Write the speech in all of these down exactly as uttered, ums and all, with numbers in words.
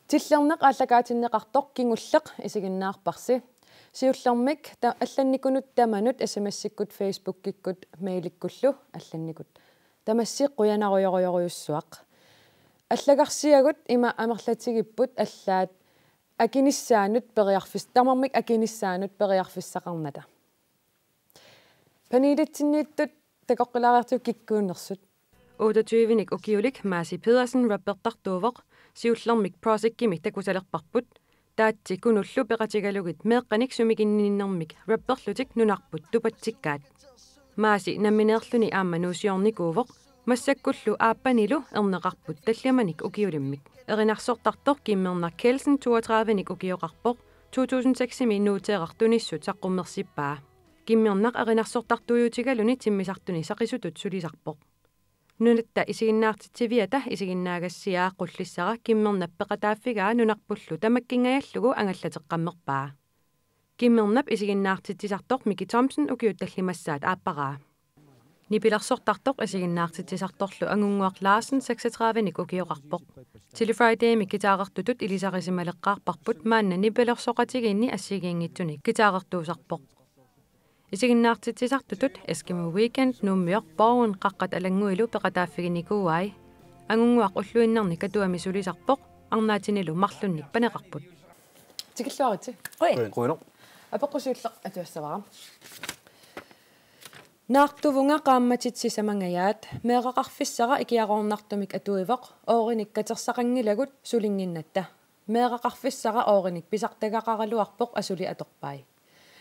Tillerneq aallakaatinneqartoq kingulleq isiginnaarparsi. Siullermik ta-, allannikunut tamanut S M S-ikkut, Facebook-ikkut, mail-ikkullu allannikut. Tamassi qujanarujorujorujussuaq. Allagarsiagut ima amerlatigipput allaat akinissaanut periarfis-, tamarmik akinissaanut periarfissaqarnata. Panelitsinniittut takoqqilaariartigu kikkuunersut. Otteogtyvenik ukiulik Maasi Pedersen rappertartuuvoq, siullermik Projectimi takusalerparput, Taatsi Kunullu peqatigalugit meeqqanik sumiginninnermik rapperlutik nunarput tupatsikkaat. Maasi nammineerluni aamma nuusiornikuuvoq, massakkullu aappanilu erneqarput tallimanik ukiulimmik. Erinarsortartoq Kimmernaq Kelsen toogtredivenik ukioqarpoq, to tusind seksimi Nuuteeraq tunissut saqqummersippaa. Kimmernaq erinarsortartuuutigaluni timmisartuni saqisutut sulisarpoq. Nunatta isiginnaartitsiviata isiginnaagassiaa Qullissara Kimmernap peqataaffigaa nunarpullu tamakkingajallugu angallateqqammerpaa. Kimmernap isiginnaartitsisartoq Miki Thomsen ukiut tallimassaat aapparaa. Nipilersortartoq isiginnaartitsisartorlu Angunnguaq Larsen seksogtredivenik ukioqarpoq. Chilli Fridaymi guitarertutut ilisarisimaleqqaarparput maanna nipilersoqatigiinni assigiinngitsuni guitarertuusarpoq. Isiginnaartitsisartutut Eskimo Weekend, Nuummiorpoq, Qaqqat Alannguilu peqataaffiginikuuai. Angunnguaq ulluinnarni Katuami sulisarpoq, arnaatinilu marlunnik paneqarput. Tikilluaritsi. Oi. Qujanaq. Apeqqut siulleq atuassavara. Naartuvunga qaammatit sisamangajaat, meeraqarfissara ikiaroornartumik atuivoq, oorinik katersaqanngilagut sulinnginnatta. Meeraqarfissara oorinik pisartagaqaraluarpoq asuli atorpai.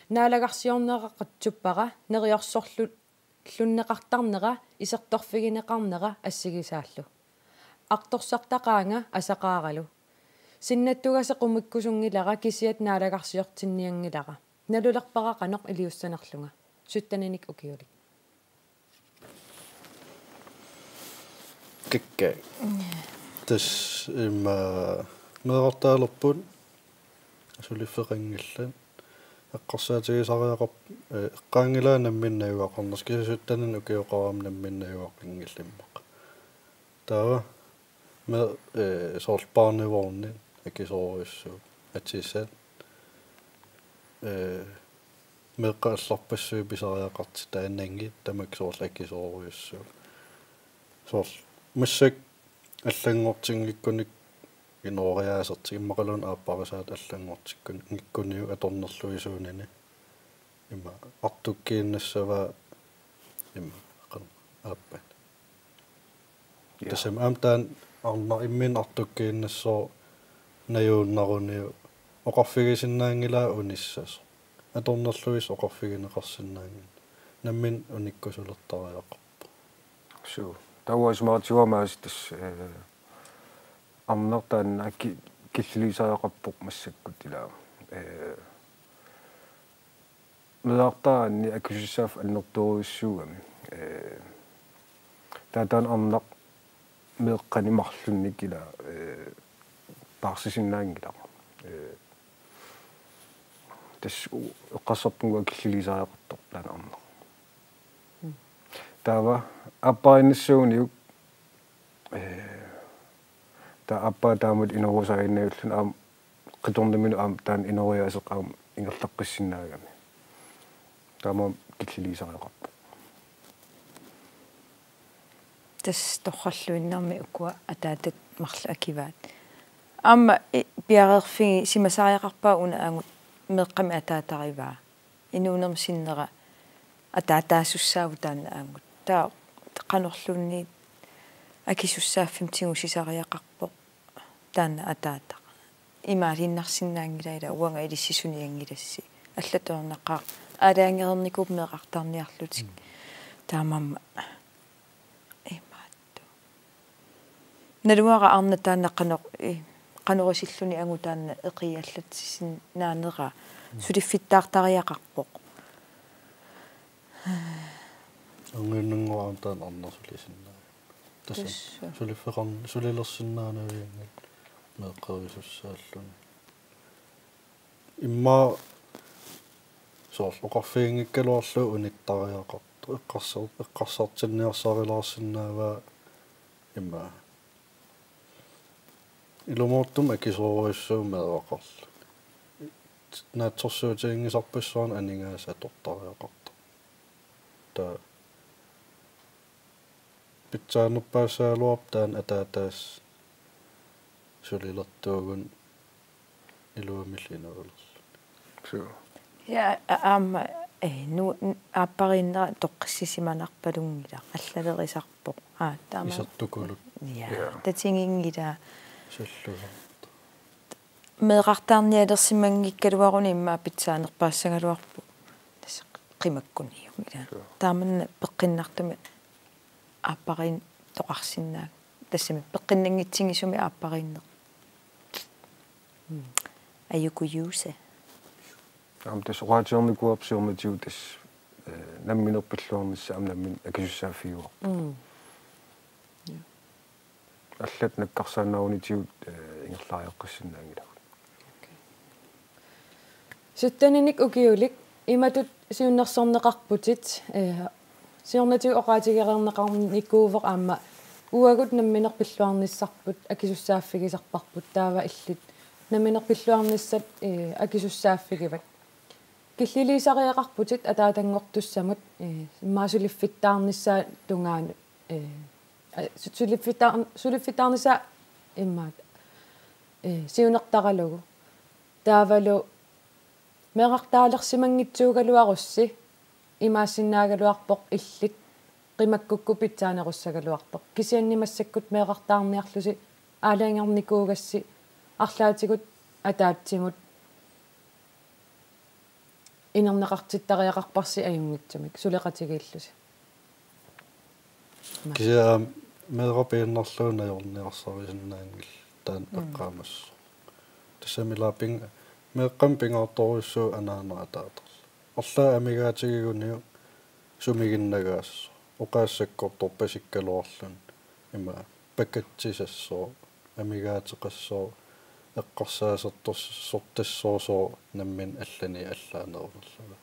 Naalagarsiorneraqatsuppara neriorsorlu-, lunneqartarnera isertorfigineqarnera assigisaallu. Artorsartaqaanga asaqaaralu. Sinnattugaseq qumikkusunngilara kisiat naalagarsiortinnianngilara. Nalulerpara qanoq iliussanerlunga. Syttenik ukiulik. Kikka. Tassa ima meerartaalerput suliffeqanngillat. Eqqarsaatigisariaqarp-, eh, eqqaanngilaa nammineq najugaqarnersoq, kisianni syttenik ukioqarama nammineq najugaqanngillat immaqa. Taava me, eh, soorlu barnevognit akisoorujussuupput, atisat, eh, meeqqat allarpassuit pisariaqartitaannanngillat tamakku soorlu akisoorujussuupput. Soorlu massakkut allanngortinngikkunik inooriaasertik immaqaluunniit aapparisaat allanngortikkun-, -ngikkuniuk atornerluisuunani. Ima artukkiinnassavaa ima qan-, aappat. Ja. Tassami aamma taanna arnaq imminut artukkiinnassooq najuunnaruniuk oqarfigisinnaanngilaa unissasoq. Atornerluisoq oqarfigineqarsinnaanngilaq. Nammineq unikkusulertariaqarpoq. Suu. Taava isumaqatigiuaasiit tassa, eh, arnaq taanna ki-, killilersortariaqarpoq massakkut ilaa. Eh, meerartaanni akisussaaffik annertoorujussuugami. Eh, taava taanna arnaq meeqqanik marlunnik ilaa, eh, paarsisinnaanngilaq. Eh, tassa u-, eqqarsarpunga killilersortariaqartoq taanna arnaq. Mm. Taava aappariinnassaguniuk, eh, taava aappaa taamatut inooriaaseq ajornarlugu aamma qitornaminut aamma taanna inooriaaseq aamma ingerlaqqissinnaagami. Taamaammat killilersortariaqarpoq. Tassa torralluinnarmi ukua ataatat marluk akivaat. Aamma i-, piareerfigisimasariaqarpaa una angut meeqqamik ataatarivaa. Inuunermi sinnera ataataasussaavugut taanna angut. Taava qanorluunniit akisussaaffimmi tigusisariaqarpoq taanna ataataq. Imaaliinnarsinnaanngilaq ilaa uanga ilissi sunianngilassi. Allattornaqaaq aalajangereernikuupput meerartaarniarlutik. Mm. Taamaammat imaattoq. Naluara arnaq taanna qanoq, eh, qanoq isilluni angut taanna eqiallatsisinnaanera. Mm. Suliffittaartariaqarpoq. Anguninnguaq aamma taanna arnaq sulisinnaanngilaq. Tassa. Tassa. Suliffeqarn-, sulilersinnaanavianngilaq meeqqerisussaalluni. Immaqa soorlu oqarfiginngikkaluarlugu unittariaqartoq eqqarsar-, eqqarsartinniarsarilaarsinnaavaa immaqa Ilumoortumik akisoorujussuuvoq meeraqarluni. Naatsorsuutiginngisarpassuarnik aningaasat atortariaqartarput. Taava pitsaanerpaassagaluarpoq taanna ataataga sulilertuugunik iluamillu inuulerluni. Suu. Ja, a-, aamma, eh, nu-, n-, aappariinnera toqqissisimanarpalunngilaq, allalerisarpoq. Aa, taama. Isertukulut. Ja, ja, tatiginngilaa. Sallusoortoq. Meerartaarnialersimanngikkaluaruni immaqa pitsaanerpaassagaluarpoq. Tassa qimakkuniuk, ila. Suu. Taamanna peqqinnartumik aappariinneq oqarsinnaasoq. Tassami peqqinnanngitsigisumik aappariinneq. Mm. Ajukujuuse. Aamma tassa oqaatigereernikuuarput siornatigut tassa, eh, nammineq pilluarnissaq aamma nammineq akisussaaffigivarput. Mm. Ja. Allat nakkarsaannaarunitigut, eh, ingerlariaqqissinnaanngilagut. Okay. Sytteninik ukiulik imatut siunnersorneqarputit, eh, siornatigut oqaatigereerneqarnikuuvoq aamma uagut nammineq pilluarnissarput akisussaaffigisarparput, taava illit nammineq pilluarnissat, eh, akisussaaffigivat. Killiliisariaqarputit ataatanngortussamut, eh, immaqa suliffittaarnissaa tungaanut, eh, a-, su-, suliffittaar-, suliffittaarnissaa immaqa, eh, siunertaralugu. Taavalu meerartaalersimanngitsuugaluarussi imaassinnaagaluarpoq illit qimakkukkut pitsaanerussagaluartoq. Kisianni massakkut meerartaarniarlusi aalajangernikuugassi arlaatigut ataatsimut inerneqartittariaqarparsi ajunngitsumik suleqatigiillusi. Kisianni aamma meeraq piinnarlugu najorniarsarisinnaanngilaq taanna. Mm. Eqqaamassaaq. Tassami ilaa ping-, meeqqamik pingaartorujussuuvoq anaanaq ataatarlu. Arlaat amigaatigiguniuk sumiginnagaassooq. Oqaaseq sakkortorpasikkaluarluni ima pakatsisassooq, amigaateqassooq, eqqarsaasertorsortassooq, sooq nammineq allani allaanerulerluni.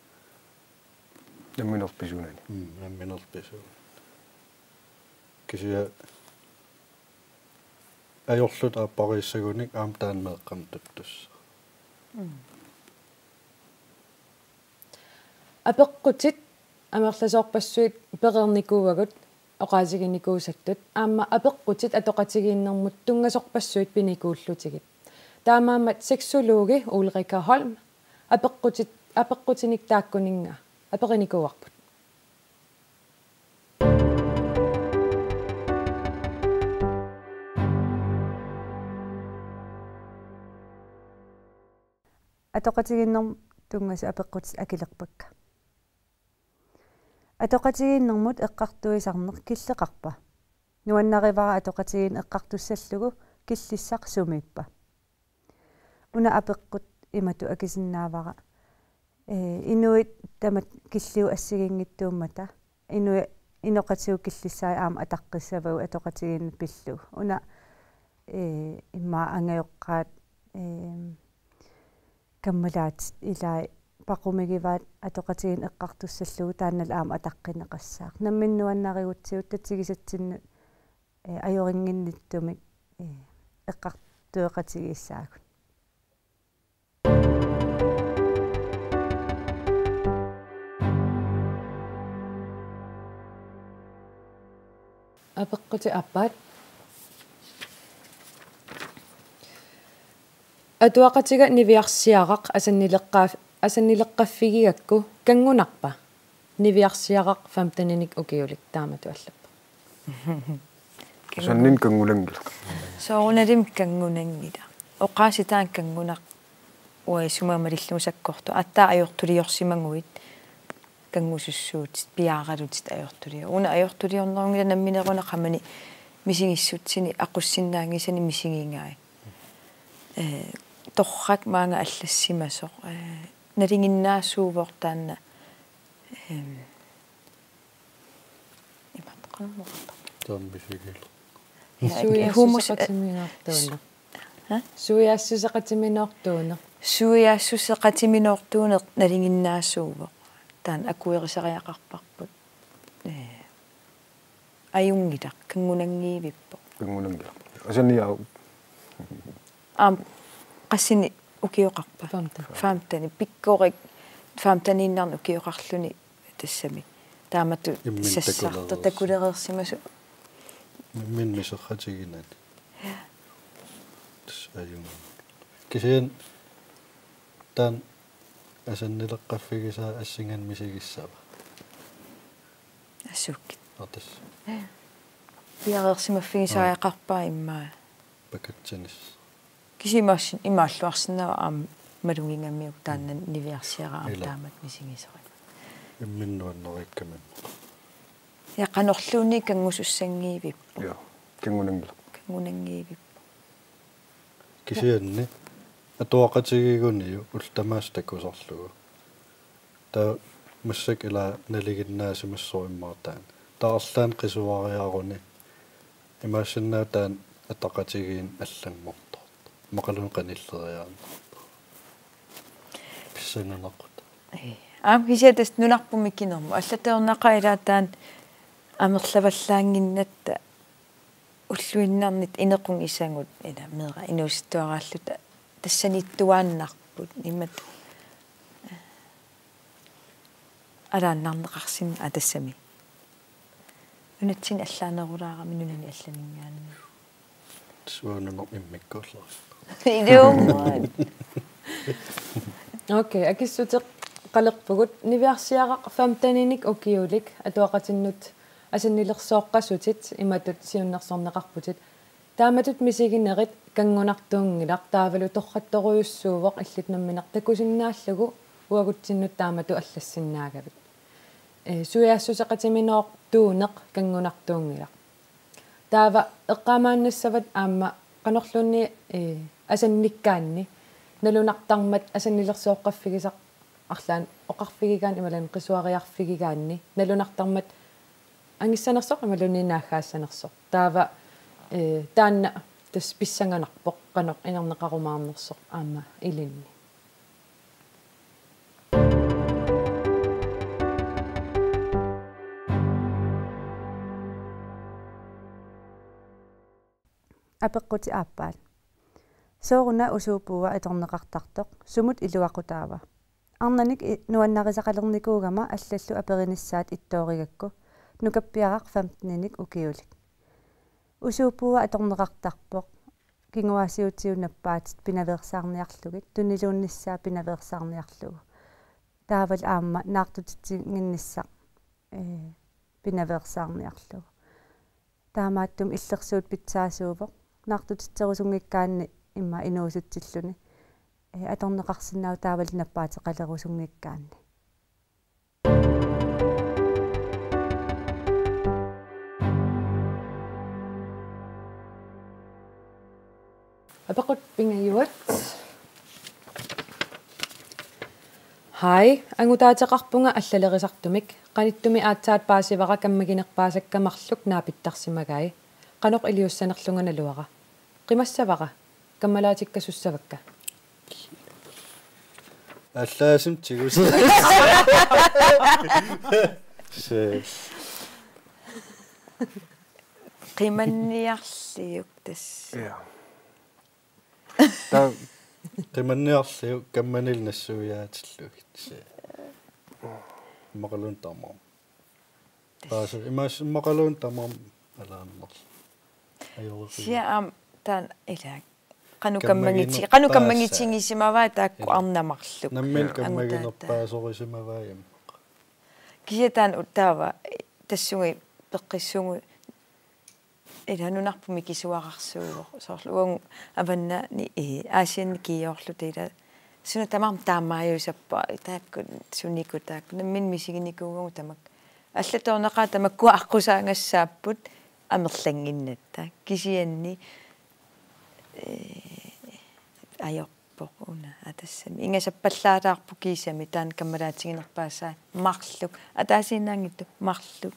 Namminerpisuunani. Mm, namminerpisuunani. Kisianni ajorluta aappariissagunik aamma taanna meeqqamik tuttussaaq. Mm. Apeqqutit amerlasoorpassuit pereernikuuagut oqaatiginikuusattut, aamma apeqqutit atoqatigiinnermut tunngasorpassuit pinikuullutigit. Taamaammat sexologi Ulrika Holm apeqqutit, apeqqutinik taakkuninnga aperinikuuarput. Atoqatigiinnermut tunngasut apeqqutit akilerpakka. Atoqatigiinnermut eqqartuisarneq killeqarpa? Nuannarivara atoqatigiinneq eqqartussallugu, killissaq sumiippa? Una apeqqut imatut akisinnaavara: Ee, inuit tamatta killigut assigiinngitsuummata, inuit inoqatigut killissaat aamma ataqqissavagut atoqatigiinneq pillugu. Una, ee, immaqa angajoqqaat, ee, kammalaatit ilaat paqumigivaat atoqatigiinneq eqqartussallugu, taannalu aamma ataqqinneqassaaq. Nammineq nuannarigutsigu tatigisatsinnut, ee, ajorinnginnittumik, ee, eqqartueqatigiissaagut. Apeqqutit aappaat. Atuaqatiga niviarsiaraq asannileqqaa-, asannileqqaffigigakku kanngunarpa? Niviarsiaraq femteninik ukiulik taamatut allappoq. Asanninneq kanngunanngilaq. Soorunalimi kanngunanngilaq. Oqaasii taanna kanngunaq uanga isumaga malillugu sakkortooq. Aatsaat ajortuliorsimaguit kanngusussuutit, piaaralutit ajortulior-. Una ajortuliornerunngilaq nammineq una qamani misigissutsini aqussinnaanngisani misigigai. Ee, torrak maanga allassimasoq, ee, nalinginnaasuuvoq taanna, em, imatut qanormaa oqartarpa? Taammi sigilu. Ja, humus-, Suiaassuseqatiminoortuuneq. Ha? Suiaassuseqatiminoortuuneq. Suiaassuseqatiminoortuuneq nalinginnaasuuvoq. Taanna akuerisariaqarparput. Ee. Ajunngilaq, kanngunanngivippoq. Kanngunanngilaq. Asanniaavut. Aamma qassinik ukioqarpa? Femten. Femten. Pikkorik femteniinnarnik ukioqarluni tassami. Taamatut imminut sassartoq takulereersimasoq. Takulereersimasoq. Imminut miserratiginani. Ja. Tassa ajunngilaq. Kisianni taanna asannileqqaffigisaa assinganik misigissava? Asukkit. Atas. Ja. Piareersimaffigisariaqarpaa immaqa. Pakatsinis. Kisianni imaalluarsinnaavat aamma malugigamiuk taanna niviarsiaraq aamma. Ila. Taamatut misigisarami. Imminut nuannariikkamimmi. Ja qanorluunniit kanngusussanngivipput. Ja, kanngunanngilaq. Kanngunanngivippoq. Kisianni atuaqatigiiguniuk ullut tamaasa takusarlugu. Taava massakkut ila nalinginnaasimassaaq immaqa taanna. Taava arlaannik qisuariaruni. Imaassinnaavoq taanna ataqatigiinneq allanngortoq. Immaqaluunniit qanilleriarneq. Pissanganaqut. Ee, aamma kisianni tassa nunarput mikinermut. Allatut ornaqaaq ila taanna amerlavallaannginnatta ulluinnarni inequngisagut ila meeraq inuusuttuaraalluta tassaniittuaannarput. Imatut alaannarneqarsinnaavoq tassami. Nunatsinni allaanerulaarami nunani allaninngaanniit. Suaanunor immikkuullari. Ilumut. Okay, akissuteqalerpugut niviarsiaraq femteninik ukiulik atuaqatinnut asannilersooqqassutit imatut siunnersorneqarputit. Taamatut misiginerit kanngunartuunngilaq taavalu torrattorujussuuvoq illit nammineq takusinnaallugu uagutsinnut taamatut allassinnaagavit. Ee, suiaassuseqatiminooq tuuneq kanngunartuunngilaq. Taava eqqaamaannassavat aamma qanorluunniit, ee, asannikkaanni nalunartarmat asannilersooqqaffigisaq arlaannik oqarfigigaanni imaluunniit qisuariarfigigaanni nalunartarmat angissanersoq imaluunniit naaggaassanersoq. Taava, ee, taanna tassa pissanganarpoq qanoq inerneqarumaarnersoq aamma ilinni. Apeqqutit aappaat. Sooruna usuup puua atorneqartartoq, sumut iluaqutaava? Arnanik i-, nuannarisaqalernikuugama allallu aperinissaat ittoorigakku, nukappiaraq femteninik ukiulik. Usuup puua atorneqartarpoq, kinguaassiuutitigut nappaatit pinaveersaarniarlugit, tuniluunnissaa pinaveersaarniarlugu. Taavalu aamma naartutitsinnginnissaq, ee, pinaveersaarniarlugu. Taamaattumik illersuut pitsaasuuvoq. Naartutitserusunngikkaanni immaqa inuusutsilluni. Ee, atorneqarsinnaavoq taavalu nappaateqalerusunngikkaanni. Apeqqut pingajuat. Haj, angutaateqarpunga allalerisartumik. Qanittumi aatsaat paasivara kammaginerpaasakka marluk naapittarsimagai. Qanoq iliussanerlunga naluara. Qimassavara. Kammalaatikka sussavakka? Allaasumik tigusi. Se. Qimanniarliuk tassa. Ja. Ta- qimanniarliuk kammanilu nassuiaatillugit. Se. Immaqaluunniit tamarmik. Paasa imaas immaqaluunniit tamarmik alaannarlu. Ajoriffiga. Kisianni aamma taanna ilaat. Qanoq kammagiti-, qanoq kammagitigisimavai taakku arnat marluk. Nammineq kammaginerpaasorisimagai immaqa. Kisianni taanna taava tassunga peqqissuugut ila nunarput mikisuararsuuvoq. Soorlu uagut Avannaani, ee, Aasianni kiiorluta ila suna tamarmi taamaajusappa taakku sunikut taakku nammineq misiginikuugatta tamakku. Allatut ornaqaaq tamakkua aqqusaagassapput amerlannginnatta. Kisianni, ee, ajorpoq una. Aa tassami. Ingasappallaalaarpoq kiisami taanna kammalaatiginerpaasai marluk. Ataasiinnaanngitsut marluk.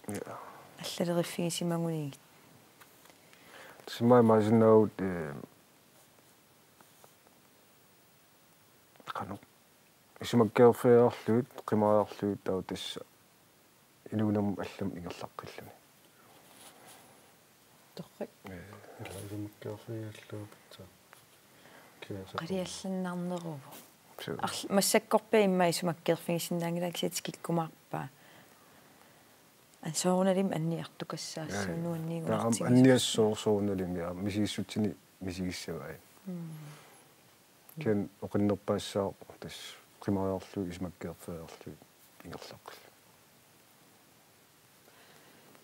Ja. Allalereerfigisimagunikkit. Tassa immaqa imaassinnaavoq, ee, qanoq. Isumakkeerfigiarlugit, qimariarlugit taava tassa inuunermut allamut ingerlaqqilluni. Torrak. Ila isumakkeerfigigallarput. Kiasa. Qaliallannarneruvoq. Suu. Arl-, massakkorpiaq immaqa isumakkeerfigisinnaanngilaq kisianni tikikkumaarpaa. An soorunalimi anniartukassaassuunuanniigu. Taava am-, anniassooq soorunalimi, aa, misigissutsinni misigissavai. Mm. Kisianni oqinnerpaassaaq tassa qimariarlugit isumakkeerfigiarlugit ingerlaqqillugu.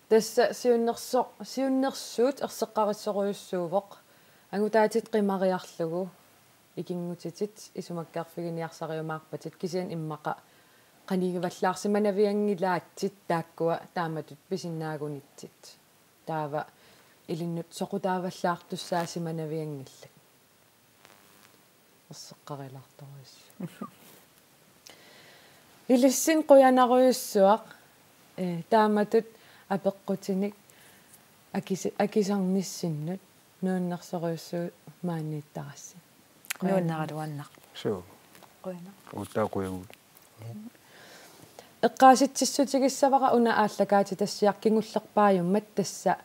Tassa siunnersoq, siunnersuut erseqqarissorujussuuvoq. Angutaatit qimariarlugu ikinngutitit isumakkeerfiginiarsariumaarpatit kisianni immaqa qanigivallaarsimanavianngilaatsit taakkua taamatut pisinnaagunitsit. Taava ilinnut soqutaavallaartussaasimannavianngillat. Erseqqarilaartorujussuaq. Ilissi qujanarujussuaq, eh, taamatut apeqqutinik akis-, akisarnissinnut nuannersorujussuit maaniittarassi. Nuannaraluannaq. Suu. Qujanaq. Uuttaa qujagut. Eqqaasitsissutigissavara una aallakaatitassiaq kingullerpaajummat tassa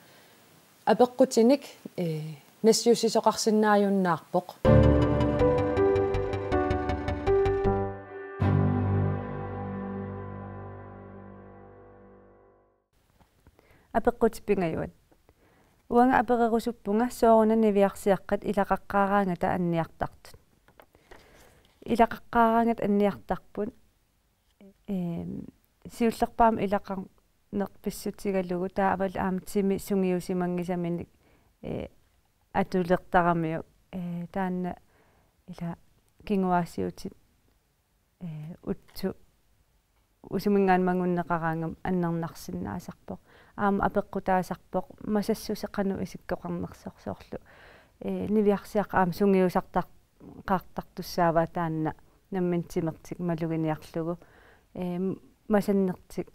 apeqqutinik, eh, nassiussisoqarsinnaajunnaarpoq. Apeqqutit pingajuat. Uanga apererusuppunga sooruna niviarsiaqqat ilaqaqqaaraangata anniartartut. Ilaqaqqaaraangata anniartarput, eem, siullerpaamik ilaqarneq pissutigalugu taavalu aamma timi sungiusimanngisaminik, ee, atulertaramiuk, ee, taanna ila kinguaassiuutit, ee, utsut usuminngaanniit mangunneqaraangama annernarsinnaasarpoq. Aamma apeqqutaasarpoq masassuseq qanoq isikkoqarnersoq soorlu, ee, niviarsiaqqat aamma sungiusartar-, qaartartussaavaa taanna nammineq timertik maluginiarlugu, ee, masannertik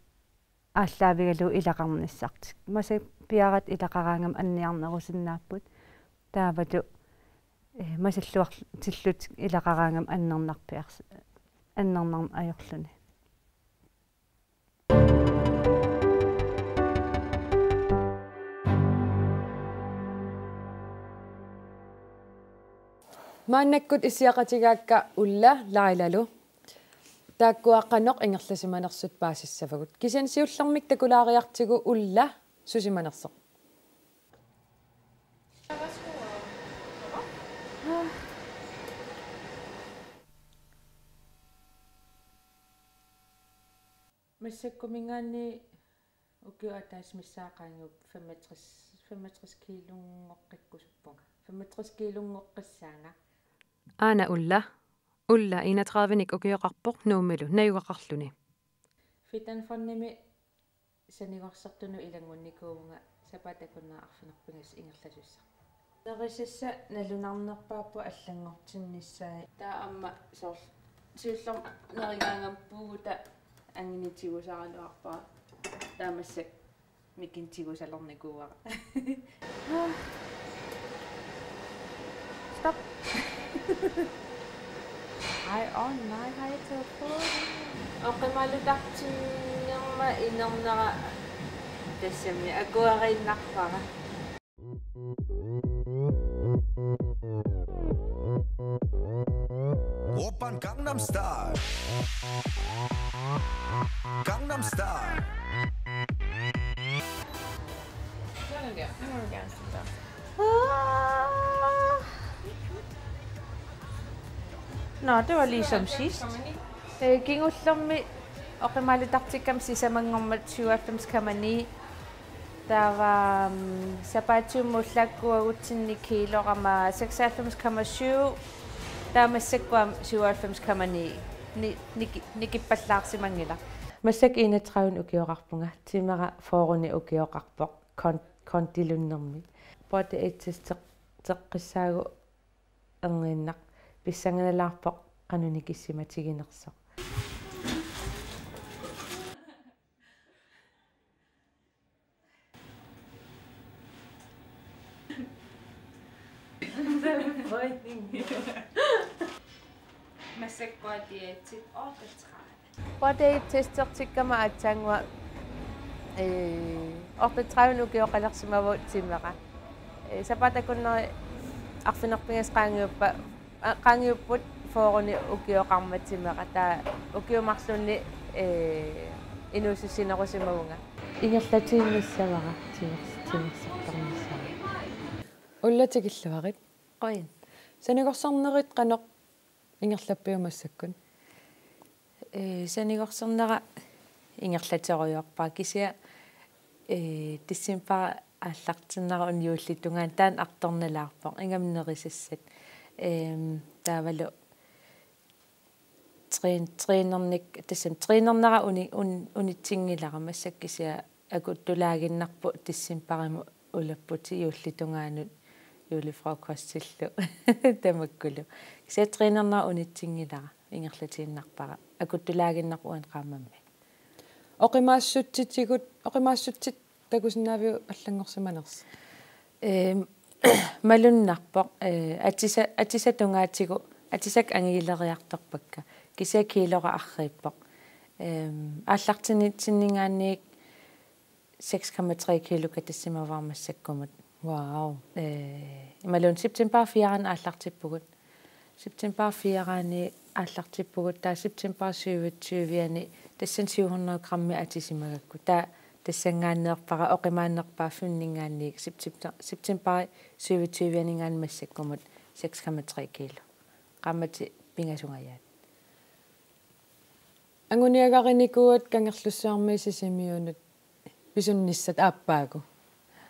aallaavigalugu ilaqarnissartik. Massakkut piareersut ilaqaraangama anniarnerusinnaapput. Taavalu, ee, masalluartillutik ilaqaraangama annernarpiars-, annernarneq ajorluni. Maannakkut issiaqatigaakka Ulla Lailalu. Taakkua qanoq ingerlasimanersut paasissavagut. Kisianni siullermik takulaariartigu Ulla susimanersoq. Massakkuminngaanniit ukiup ataatsip missaa qaangiuppoq femogtres, femogtres kiilunngortikkusuppunga. Femogtres kiilunngortissaanga. Aana Ulla. Ulla enogtredive-nik ukioqarpoq Nuummilu najugaqarluni. Fit and Funimi sanigorsartunut ilanngunnikuuvunga sapaatip akunnera arfineq-pingasut ingerlasussaq. Nerisassaat nalunarnerpaappoq allanngortinnissaa. Taava aamma soorlu siullermik nerigaangama puuguta anginitigusaaraluarpara. Taava massakkut mikinik tigusalernikuuara. Stop. Ej, åh nej, har jeg taget på? Oqimalutartinnerma inernera tassami akueriinnarpara. Oppan Gangnam Style. Gangnam Style. Sådan der. Nu må du gerne stille dig. Nå, det var ligesom sidst. Øh, kingullermi oqimalutartikkama sisamanngormat syvoghalvfems komma ni. Taava, mm, sapaatip-akunnera ullaakkut uagutsinni kiilorama seksoghalvfems komma syv. Taava massakkut aamma syvoghalvfems komma ni. Ni-, niki-, nikippallaarsimanngilaq. Massakkut enogtredive-nik ukioqarpunga, timera fyrre-nik ukioqarpoq, kon-, kondilunnermi. Body age tester-, teqqissaagut erniinnaq pissanganalaarpoq qanoq nikissimatiginersoq. Massakkut diætit otteogtredive. Body age testertikkama aatsaannguaq, ee, otteogtredive-nik ukioqalersimavoq timera. Ee, sapaatip akunneri arfineq-pingasut qaangiuppa-, aa, qaangiupput fyrrenik ukioqarmat timeqata ukiut marlunni, ee, inuusussinerusimavunga. Ingerlatiinnassavara timers-, timersortarnissara. Ulla tikilluarit. Qujan. Sanigorsarnerit qanoq ingerlappiuk massakkut? Ee, sanigorsarnera ingerlaterujoorpara kisianni, ee, decembarip aallartinnera una juulip tungaanut taanna artornalaarpoq ingammik nerisassat. Eem, taavalu træn-, trænernik-, tassami trænernera uni-, un-, unitsinngilaq massakkut kisianni akuttulaaginnarpoq decembarimut ulapputit juulip tungaanut julefrokostillu tamakkulu. Kisianni trænernera unitsinngilara ingerlatiinnarpara. Akuttulaaginnarpoq uani qaammammi. Oqimaassutsitigut, oqimaassutsit takusinnaaviuk allanngorsimanersut? Ehm, malunnarpoq, eh, atisa-, atisat tungaatigut, atisakka angileriartorpakka. Kisianni kiilora arriippoq. Ehm, aallartinitsinninngaanniit seks komma tre kilo katassimavara massakkumut. Wow. Eh, imaluunniit september fire aallartippugut. September fire aallartippugut, taava september syvogtyve-ani tassani syv hundrede grammi atisimagakku. Taava tassanngaanneerpara oqimaannerpaaffinninngaanniit september, september syvogtyve-aninngaanniit massakkumut seks komma tre kilo. Qaammatit pingasungajaat. Anguniagarinikuuat Kangerlussuarmiit Sisimiunut pisunnissat aappaagu.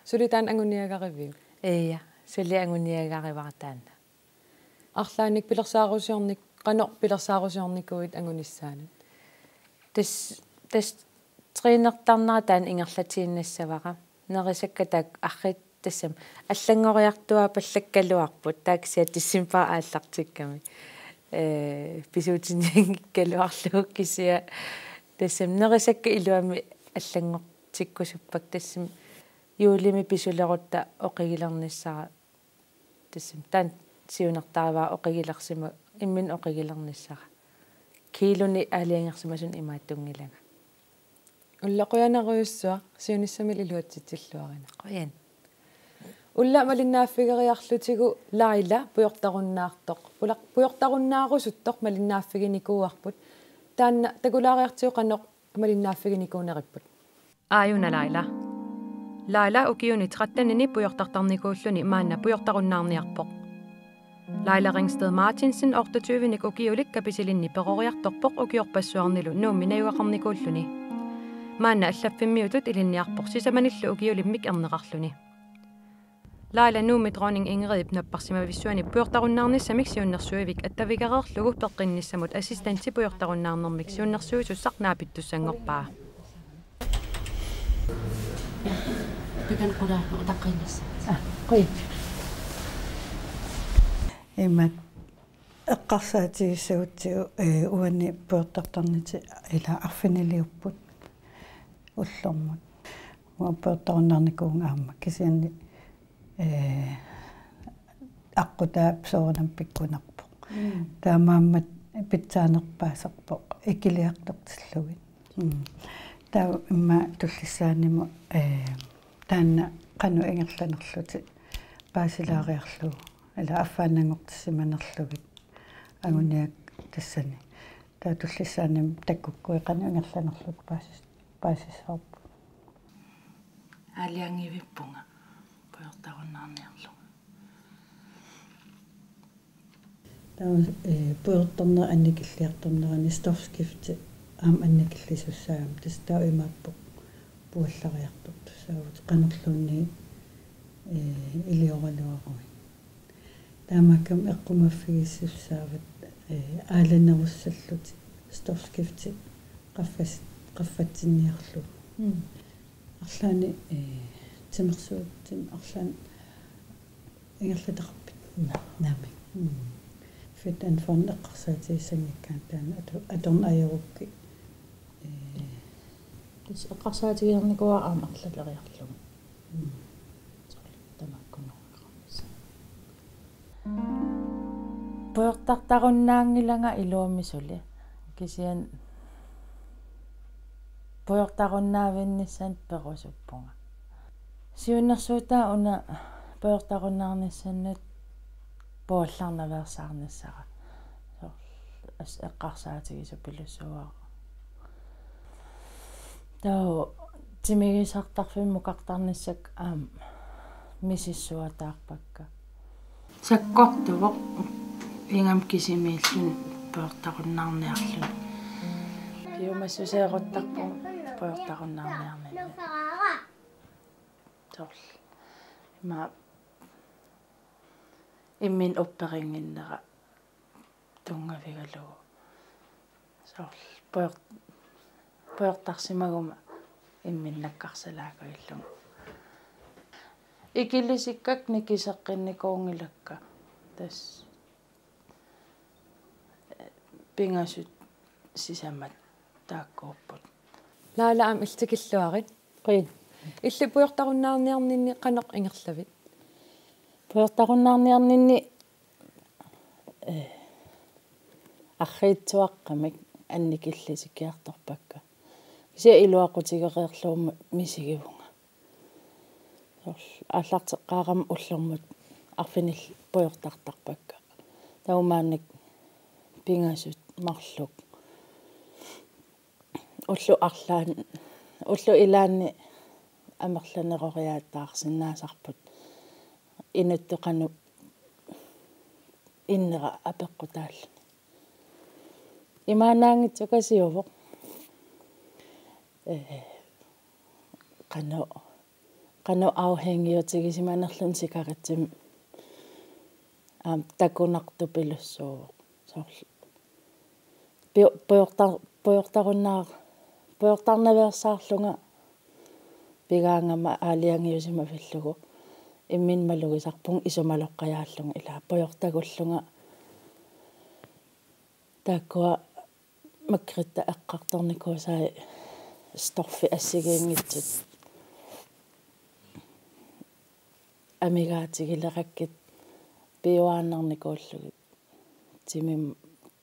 Suli taanna anguniagariviuk? Ia, suli anguniagarivara taanna. Arlaannik pilersaarusiornik-, qanoq pilersaarusiornikuuit angunissaanut? Tassa, tassa trænertarnera taanna ingerlatiinnassavara. Nerisakka taakku arriit tassami allanngoriartuaapallakkaluarput taava kisianni december aallartikkami. Ee, pisuutinnianngikkaluarlugu kisianni tassami nerisakka iluamik allanngortikkusuppakka tassami juulimi pisulerutta oqigilernissara. Tassami taanna siunertarivara oqigilersima-, imminut oqigilernissara. Kiilunik aalajangersimasunut imaattunngilanga. Ulla, qujanarujussuaq, siunissami iluatsitsilluarina. Qujan. Ulla, malinnaaffigeriarlutigu Laila pujortarunnaartoq. Pula-, pujortarunnaarusuttoq malinnaaffiginikuuarput. Taanna takulaariartigu qanoq malinnaaffiginikuuneripput. Aajuna Laila. Laila ukiuni trettenini pujortartarnikuulluni maanna pujortarunnaarniarpoq. Laila Ringsted Martinsen otteogtyvenik ukiulik Kapisilinni peroriartorpoq ukiorpassuarnilu Nuummi najugaqarnikuulluni. Maanna allaffimmiutut ilinniarpoq sisamanillu ukiulimmik erneqarluni. Laila Nuummi Dronning Ingridip napparsimavissuani pujortarunnaarnissamik siunnersuivik attavigereerlugu peqqinnissamut assistenti pujortarunnaarnermik siunnersuisussaq naapittussanngorpaa. Pikan qulaarlu utaqqiinnassavat. Aa, qujan. Imaat eqqarsaatigissagutsigu, ee, uani pujortartarnitit ila arfiniliupput ullormut. Uanga pujortarunnaarnikuuvunga aamma kisianni, ee, aqqutaavoq soorunami pikkunarpoq. Mm. Taamaammat pitsaanerpaasarpoq ikiliartortillugit. Mm. Taava immaqa tullissaanimut, ee, taanna qanoq ingerlanerlutit paasilaariarlugu, ila affaannanngortissimanerlugit anguniakkat tassani. Taava tullissaanimut takkukkuit qanoq ingerlanerlutit paasis-, paasissavarput. Aalajangivippunga pujortarunnaarniarlunga. Taava, ee, pujortarneq annikilliartornerani stofskifte aamma annikillisussaagami. Tassa taava imaappoq puallariartortussaavutit qanorluunniit, ee, ilioraluaruit. Taamaakkami eqqumaaffigisussaavatit, ee, aalanerussallutit stofskifte qaffas-, qaffatsinniarlugu. Mm. Arlaannik, ee, timersuutsimik arlaannik ingerlataqarpit? Naa. Naamik. Mm. Fit and Fun eqqarsaatigissanngikkaanni taanna ato-, atorneq ajorukkit. Ee. Tassa eqqarsaatigiinnikuuara aamma arlaleriarlugu. Mm. Tamakkununnga. Pujortartarunnaanngilanga iluamik suli. Kisianni pujortarunnaavinnissannut perusuppunga. Siunnersuutaa una Pujortarunnaarnissannut puallarnaveersaarnissara. Soorlu as-, eqqarsaatigisapilussuuara. Taava timigisartarfimmukartarnissakka aamma misissuataarpakka. Sakkortuvoq ingammik kisimiilluni pujortarunnaarniarluni. Piumassuseeruttarpugut pujortarunnaarniarninni. Soorlu. Ima imminut upperinnginnera tunngavigalugu. Soorlu pujor-, pujortarsimaguma imminut nakkarsalaakuillugu. Ikilisikkakka nikiseqqinnikuunngilakka. Tassa pingasut sisamat taakkuupput. Laila, aamma illit tikilluarit. Qujan. Illit pujortarunnaarniarninni qanoq ingerlavit? Pujortarunnaarniarninni, eh, arriitsuaqqamik annikillisikkiartorpakka. Kisianni iluaqutigereerlugumma misigivunga. Soorlu aallarteqqaarama ullormut arfinillit pujortartarpakka. Taava maannakkut pingasut marluk. Ullut arlaan-, ullut ilaanni amerlaneroriaataarsinnaasarput. Inuttut qanoq innera apeqqutaalluni. Imaannaanngitsukasiuvoq. Eh, qanoq, qanoq afhængiutigisimanerluni sikaritsimik aamma takunartupilussuuvoq. Soorlu piu-, pujortar-, pujortarunnaar-, pujortarnaveersaarlunga pigaangama aalajangiusimavillugu imminut malugisarpunga isumaloqqajaallunga, ilaa pujortagullunga. Taakkua Margrethe eqqartornikuusai stoffit assigiinngitsut amigaatigilerakkit piuaannarnikuullugit timim-,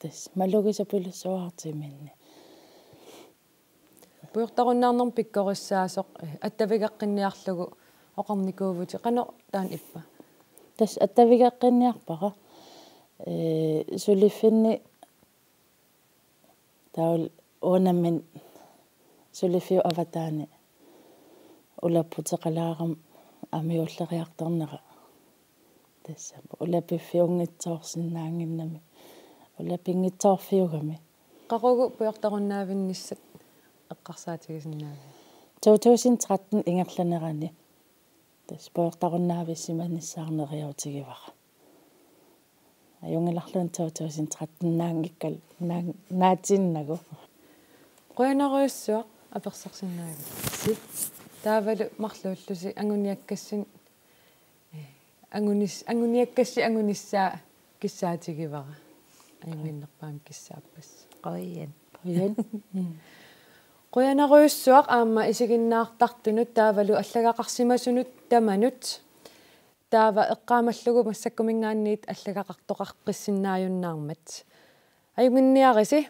tassa malugisapilussuuara timinni. Pujortarunnaarnermi pikkorissaasoq, eh, attavigeqqinniarlugu oqarnikuuvutit, qanoq taanna ippa? Tassa attavigeqqinniarpara. Eh, suliffinni taavalu uanga nammineq suliffiup avataani ulapputeqalaarama aamma juulleriartornera. Tassa ulapiffiunngitsoorsinnaannginnami. Ulapinngitsoorfiugami. Qaqugu pujortarunnaavinnissat eqqarsaatigisinnaaviuk? To tusind tretten ingerlanerani. Tassa pujortarunnaavissimanissaaneriutigivara. Ajunngilarluunniit to tusind tretten naanngikkalu naan-, naatsinnagu. Qujanarujussuaq apersorsinnaagassi. Taavalu marluullusi anguniakkassi, eh, angunis-, anguniakkassi angunissaa kissaatigivara. Ajunnginnerpaamik kissaappassi. Qujan. Qujan. Qujanarujussuaq aamma isiginnaartartunut taavalu allagaqarsimasunut tamanut. Taava eqqaamallugu massakkuminngaanniit allagaqartoqaqqissinnaajunnaarmat. Ajunnginniarisi,